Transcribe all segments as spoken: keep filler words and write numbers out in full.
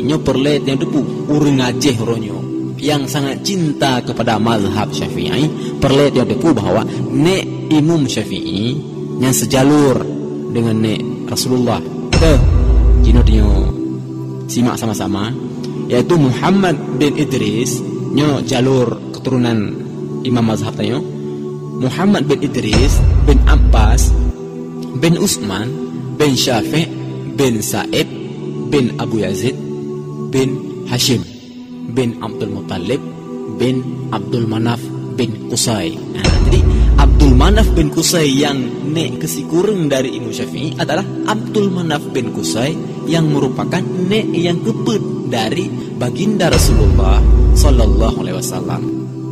Nyoe peureulée tanyoe teupeue, ureuëng Aceh uroe nyoe nyang sangat cinta kepada mazhab Syafi'i, peureulée tanyoe teupeue bahwa nék Imam Syafi'i nyang seujalur deungon nék Rasulullah. Teuh, jinoe tanyoe simak sama-sama, yaitu Muhammad bin Idris, nyoe jalur keturunan imam mazhab tanyoe, Muhammad bin Idris bin Abbas bin Utsman bin Syafi' bin Sa'ib bin Abu Yazid bin Hashim bin Abdul Muttalib bin Abdul Manaf bin Qusay. Nah, jadi Abdul Manaf bin Qusay nyang nék keusikureueng dari Imam Syafi'i adalah Abdul Manaf bin Qusay nyang merupakan nék nyang keupeuet dari Baginda Rasulullah sallallahu alaihi wasallam.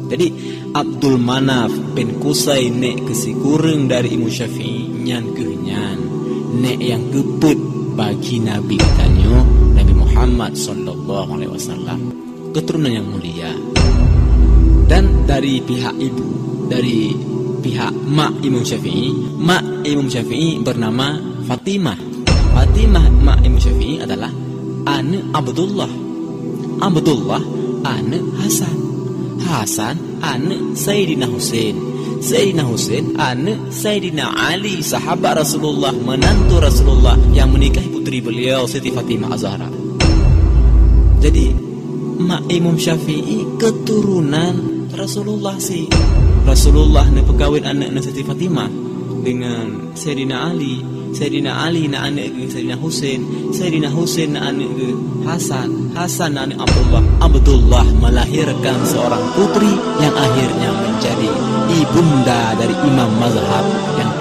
Jadi, Abdul Manaf bin Qusay nék keusikureueng dari Imam Syafi'i, nyan kheueh nyan nék nyang keupeuet bagi Nabi geutanyoe, Nabi Muhammad sallallahu alaihi wasallam. Keturunan yang mulia. Dan dari pihak ibu, dari pihak mak Imam Syafi'i, mak Imam Syafi'i bernama Fatimah. Fatimah, mak Imam Syafi'i, adalah aneuëk Abdullah. Abdullah aneuëk Hasan. Hasan aneuëk Saidina Husain. Saidina Husain aneuëk Saidina Ali, sahabat Rasulullah, menantu Rasulullah yang menikahi putri beliau Siti Fatimah Az-Zahra. Jadi, mak Imam Syafi'i keturunan Rasulullah sih. Rasulullah neupeukawén aneuëk neu Siti Fatimah dengan Saidina Ali. Saidina Ali na aneuëk geuh Saidina Husain. Saidina Husain na aneuëk geuh Hasan. Hasan na aneuëk Abdullah. Abdullah melahirkan seorang putri yang akhirnya menjadi ibunda dari imam mazhab yang